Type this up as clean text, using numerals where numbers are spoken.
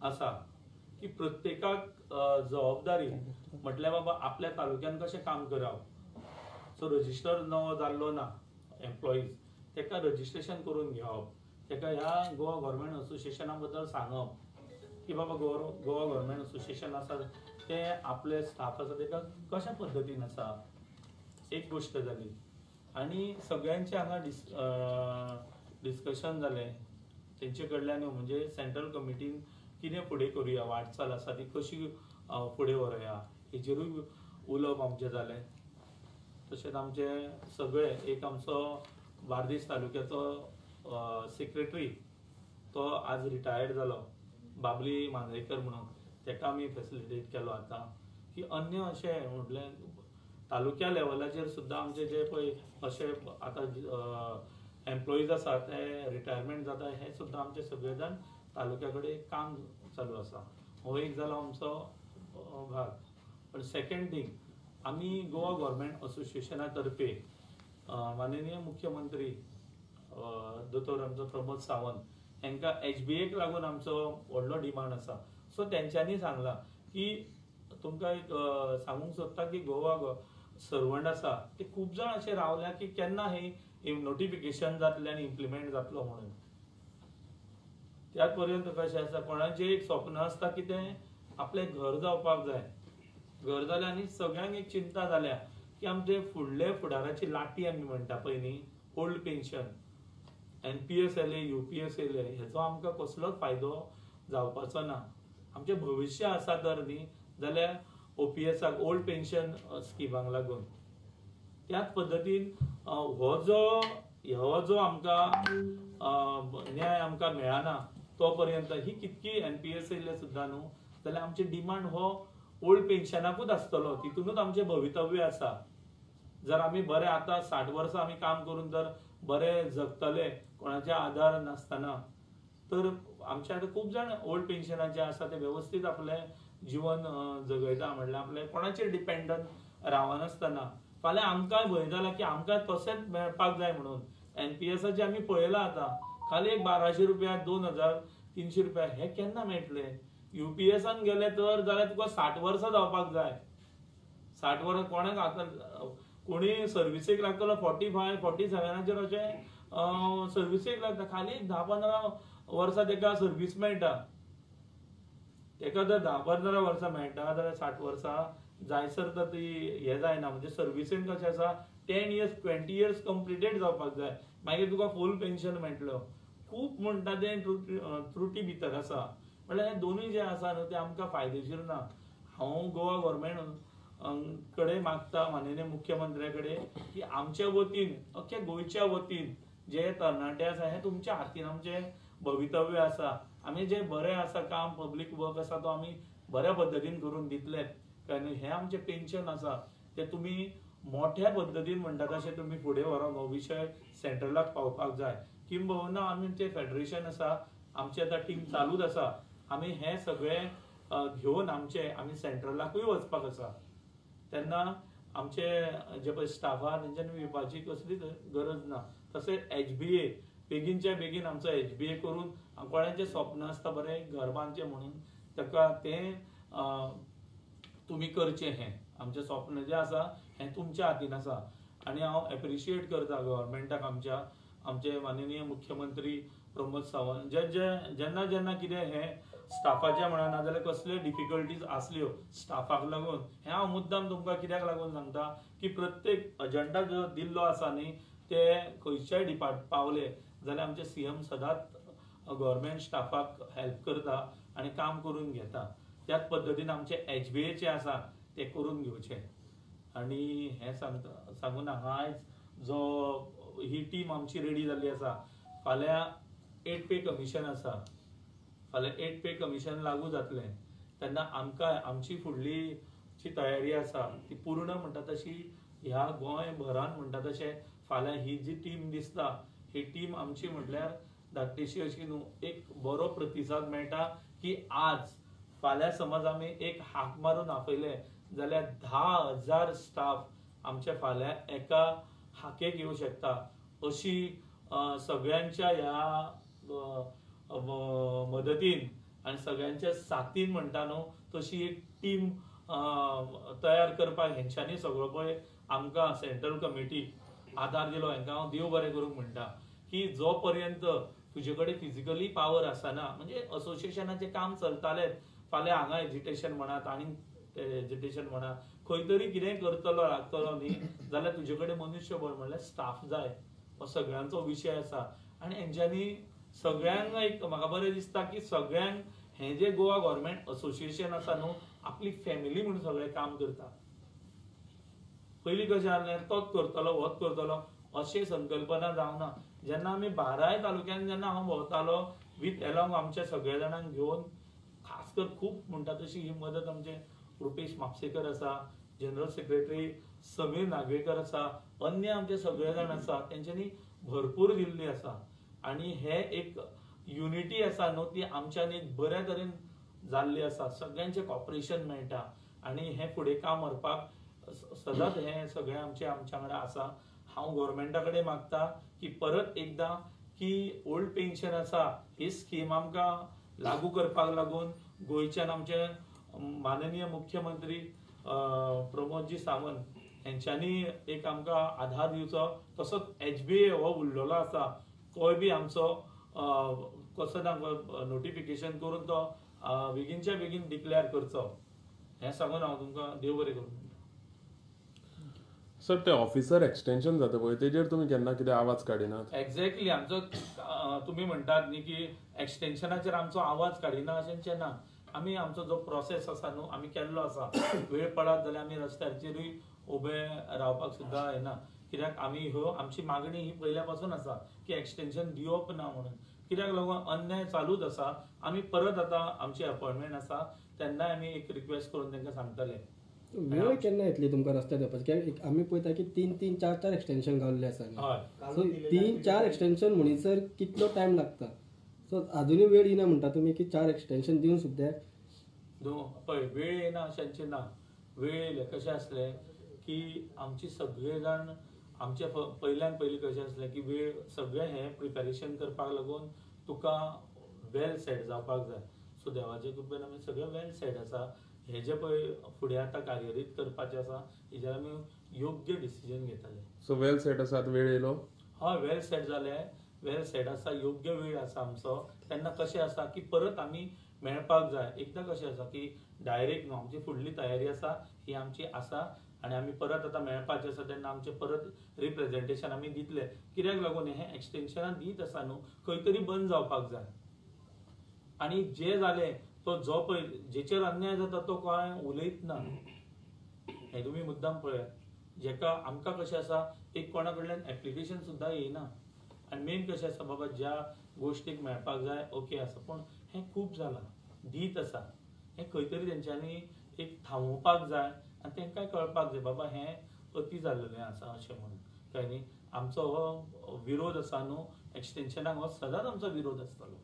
आसा की प्रत्येकाक जबाबदारी म्हटल्यार बाबा आपल्या तालुक्यान कशें काम करप. सो रजिस्टर नवो जाल्लो ना एम्प्लॉईज तेका रजिस्ट्रेशन करून घेवप, तेका ह्या गोवा गव्हर्मेंट असोसिएशना बद्दल सांगप की बाबा गोवा गव्हर्मेंट असोसिएशन आसा ते आपले स्टाफ आसा तेका कशा पद्दतीन आसा. एक गोश्ट जाली आनी सगळ्यांचे हांगा डिस्कशन जालें तेंचे कडल्यान, म्हणजे सेंट्रल कमिटीन कितें फुडें करुया, वाटचाल आसा ती कशी फुडें व्हरुया हेजेरूय उलोवप आमचें जालें. तशेंच आमचे सगळे एक आमचो बार्देस तालुक्याचो सेक्रेटरी तो आज रिटायर्ड जालो, बाबली मांद्रेकर म्हणून, तेका आमी फेसिलिटेट केलो आतां की अन्य अशें म्हटलें तालुक्या लेवलाचेर सुद्दां आमचे जे पळय अशे आतां एम्प्लॉईज आसा ते रिटायरमेंट जाता, हे सुद्दां आमचे सगळे जाण तालुक्या कडेन काम चालू आसा. हो एक जालो आमचो भाग. पण सेकंड थींग, आमी गोवा गव्हर्मेंट असोसिएशना तर्फे माननीय मुख्यमंत्री दोतोर आमचो प्रमोद सावंत हांकां एचबीएक लागून आमचो व्हडलो डिमांड आसा. सो तेंच्यांनी सांगलां की तुमकां एक सांगूंक सोदता की गोवा सर्वंट आसा ते खूब जाण अशे रावल्या की केन्ना हे नोटिफिकेशन जातलें आनी इम्प्लिमेंट जातलो म्हणून. त्याच पर्यंत कशें आसा, कोणाचें एक स्वप्न आसता की तें आपलें घर जावपाक जाय, घर जालें आनी सगळ्यांक एक चिंता जाल्या की आमचे फुडले फुडाराची लाटी आमी म्हणटा पळय न्ही, ओल्ड पेन्शन, एनपीएस येयलें, युपीएस येयलें, हेचो आमकां कसलोच फायदो जावपाचो ना. आमचें भविश्य आसा तर न्ही जाल्यार ओपीएसाक, ओल्ड पेन्शन स्किमाक लागून. त्याच पद्दतीन हो जो आमकां न्याय आमकां मेळना तो पर्यंत ही कितकी एनपीएस येयले सुद्दां न्हू जाल्यार आमचे डिमांड हो ओल्ड पेन्शनाकूच आसतलो, तितूनच आमचें भवितव्य आसा. जर आमी बरें आतां 60 वर्सां आमी काम करून जर बरें जगतले कोणाचे आदार नासतना, तर आमचे आतां खूब जाण ओल्ड पेन्शनाचे आसा ते वेवस्थीत आपलें जिवन जगयता, म्हणल्यार आपलें कोणाचेर डिपेंडंट रावनासतना. फाल्यां आमकांय भंय जाला की आमकां तशेंच मेळपाक जाय म्हणून. एनपीएसाचे आमी पळयलां आतां खाली एक 1200 रुपया, 2300 रुपया हे केन्ना मेळटले. युपीएसान गेले तर जाल्यार तुका 60 वर्सां जावपाक जाय. 60 वर्सां कोणाक आतां कोणी सर्विसेक लागतलो 45, 47 अशें सर्विसेक लागता, खाली 10-15 वर्सां तेका सर्वीस मेळटा. तेका जर 10-15 वर्सां मेळटा जाल्यार 60 वर्सां जायसर तर ती हें जायना. म्हणजे सर्विसेन कशें आसा 10 इयर्स 20 इयर्स कंप्लिटेड जावपाक जाय, मागीर तुका फूल पेन्शन मेळटलो. खूब म्हणटा तें त्रुटी भितर आसा. म्हणल्यार हे दोनूय जे आसा न्हू ते आमकां फायदेशीर ना. हांव गोवा गव्हर्मेंट कडेन मागता, माननीय मुख्यमंत्र्या कडेन, की आमच्या वतीन, अख्ख्या गोंयच्या वतीन जे तरणाटे आसा हे तुमच्या हातीन आमचें भवितव्य आसा. आमी जे बरें आसा काम, पब्लीक वर्क आसा तो आमी बऱ्या पद्दतीन करून दितले. कारण हें आमचें पेन्शन आसा तें तुमी मोठ्या पद्दतीन म्हणटा तशें तुमी फुडें व्हरोन हो विशय सेंट्रलाक पावपाक जाय. किंबहुना आमी आमचें फेडरेशन आसा, आमची आतां टीम चालूच आसा, आमी हें सगळें घेवन आमचे आमी सेंट्रलाकूय वचपाक आसा. तेन्ना आमचे जे पळय स्टाफ आहा तेंच्यांनी भिवपाची कसलीच गरज ना. तशेंच एचबीए बेगीनच्या बेगीन आमचो एचबीए करून कोणाचें स्वप्न आसता बरें घर बांदचें म्हणून ताका तें तुमी करचें. हें आमचें स्वप्न जें आसा हें तुमच्या हातीन आसा. आनी हांव एप्रिशिएट करता गव्हर्मेंटाक, आमच्या आमचे माननीय मुख्यमंत्री प्रमोद सावंत, जे जे जेन्ना जेन्ना कितें हें स्टाफाचें म्हणा नाजाल्यार कसल्यो डिफिकल्टीज आसल्यो स्टाफाक लागून, हें हांव मुद्दाम तुमकां कित्याक लागून सांगता की प्रत्येक अजेंडा जो दिल्लो आसा न्ही ते खंयच्याय डिपार्ट पावले जाल्यार आमचे सीएम सदांच गव्हर्मेंट स्टाफाक हेल्प करता आनी काम करून घेता. त्याच पद्दतीन आमचे एचबीएचे आसा ते करून घेवचे. आनी हें सांगता सांगून हांगा आयज जो ही टीम आमची रेडी जाल्ली आसा, फाल्यां 8 पे कमिशन आसा, फाल्यां 8 पे कमिशन लागू जातलें तेन्ना आमकां आमची फुडली जी तयारी आसा ती पूर्ण म्हणटा तशी ह्या गोंयभरान म्हणटा तशें फाल्यां ही जी टीम दिसता ही टीम आमची म्हटल्यार धाकटीशी अशी न्हू एक बरो प्रतिसाद मेळटा की आज फाल्यां समज आमी एक हाक मारून आपयले जाल्यार 10,000 स्टाफ आमचे फाल्यां एका हाकेक येवं शकता. अशी सगळ्यांच्या ह्या मदतीन आनी सगळ्यांच्या साथीन म्हणटा न्हू तशी एक टीम तयार करपाक हेंच्यांनी सगळो पळय आमकां सेंट्रल कमिटी आदार दिलो. हेंकां हांव देव बरें करूंक म्हणटा की जो पर्यंत तुजे कडेन फिजिकली पावर आसना, म्हणजे असोसिएशनाचें काम चलतालेंच, फाल्यां हांगा एजिटेशन म्हणात आनी एजिटेशन म्हणा, खंय तरी कितेंय करतलो लागतलो न्ही जाल्यार तुजे कडेन मनुष्यबळ म्हणल्यार स्टाफ जाय. हो सगळ्यांचो विशय आसा आनी हेंच्यांनी सगळ्यांक एक म्हाका बरें दिसता की सगळ्यांक हें जें गोवा गव्हर्मेंट असोसिएशन आसा न्हू आपली फॅमिली म्हणून सगळें काम करता. पयलीं कशें आहलें तोच करतलो होच करतलो अशें संकल्पना जावना. जेन्ना आमी 12 तालुक्यान जेन्ना हांव भोंवतालो विथ एलॉंग आमच्या सगळ्या जाणांक घेवन, खास कर खूब म्हणटा तशी ही मदत आमचे रुपेश म्हापसेकर आसा, जनरल सेक्रेटरी समीर नागवेकर आसा, अन्य आमचे सगळे जाण आसा, तेंच्यांनी भरपूर दिल्ली आसा. आनी हे एक युनिटी आसा न्हू ती आमच्यान एक बऱ्या तरेन जाल्ली आसा, सगळ्यांचें कॉपरेशन मेळटा आनी हें फुडें काम व्हरपाक सदांच हें सगळें आमचें आमच्या वांगडा आसा. हांव गव्हर्मेंटा कडेन मागता की परत एकदां की ओल्ड पेन्शन आसा ही स्कीम आमकां लागू करपाक लागून गोंयच्यान आमचे माननीय मुख्यमंत्री प्रमोदजी सावंत हेंच्यांनी एक आमकां आधार दिवचो. तसोच HBA हो उरलेलो आसा तोय बी आमचो कसो ना नोटिफिकेशन करून तो बेगीनच्या बेगीन डिक्लेअर करचो हें सांगून हांव तुमकां देव बरें करूं. सर, ते ऑफिसर एक्सटेन्शन जाता पळय तेजेर तुमी केन्ना कितें आवाज काडिनात? एक्झॅक्टली, आमचो तुमी म्हणटात न्ही की एक्सटेन्शनाचेर आमचो आवाज काडिना अशें ना. आमी आमचो जो प्रोसेस आसा न्हू आमी केल्लो आसा. वेळ पडत जाल्यार आमी रस्त्याचेरूय उबे रावपाक सुद्दां येना, कित्याक आमी ह्यो आमची मागणी ही पयल्या पासून आसा की एक्सटेन्शन दिवप ना म्हणून. कित्याक लागून अन्याय चालूच आसा. आमी परत आतां आमची अपॉयंटमेंट आसा तेन्नाय आमी एक रिक्वेस्ट करून तांकां सांगतले. वेळ केन्ना येतली तुमकां रस्त्यार येवपाची? कित्याक आमी पळयता की 3 3 4 4 एक्सटेन्शन गावल्ले आसा. सो 3 4 एक्सटेन्शन म्हणीसर कितलो टायम लागता? सो आजुनूय वेळ येना म्हणटा तुमी की 4 एक्सटेन्शन दिवन सुद्दां पळय वेळ येना अशेंचें ना. वेळ येयले कशें आसलें की आमची सगळे जाण आमचे पयल्यान पयलीं कशें आसलें की वेळ सगळें हें प्रिपेरेशन करपाक लागून तुका वेल सेट जावपाक जाय. सो देवाचे कृपेन आमी सगळे वेल सेट आसा. हे जे पळय फुडें आतां कार्यरीत करपाचें आसा हेजेर आमी योग्य डिसिजन घेतले. सो वेल सेट आसा, वेळ येयलो? हय, वेल सेट जालें, वेल सेट आसा, योग्य वेळ आसा आमचो. तेन्ना कशें आसा की परत आमी मेळपाक जाय. एकदां कशें आसा की डायरेक्ट न्हू आमची फुडली तयारी आसा ही आमची आसा आनी आमी परत आतां मेळपाचें आसा तेन्ना आमचें परत रिप्रेजेंटेशन आमी दितले. कित्याक लागून हें एक्सटेन्शनां दीत आसा न्हू खंय तरी बंद जावपाक जाय. आनी जे जालें तो जो पळय जेचेर अन्याय जाता तो कांय उलयत ना. हें तुमी मुद्दाम पळयात. जेका आमकां कशें आसा एक कोणा कडल्यान एप्लिकेशन सुद्दां येयना. आनी मेन कशें आसा बाबा ज्या गोश्टीक मेळपाक जाय ओके आसा, पूण हें खूब जालां दीत आसा, हें खंय तरी तेंच्यांनी एक थांबोवपाक जाय आनी तांकांय कळपाक जाय बाबा हें अती जाल्लें आसा अशें म्हणून. कळ्ळें न्ही? आमचो हो विरोध आसा न्हू एक्सटेन्शनाक हो सदांच आमचो विरोध आसतलो.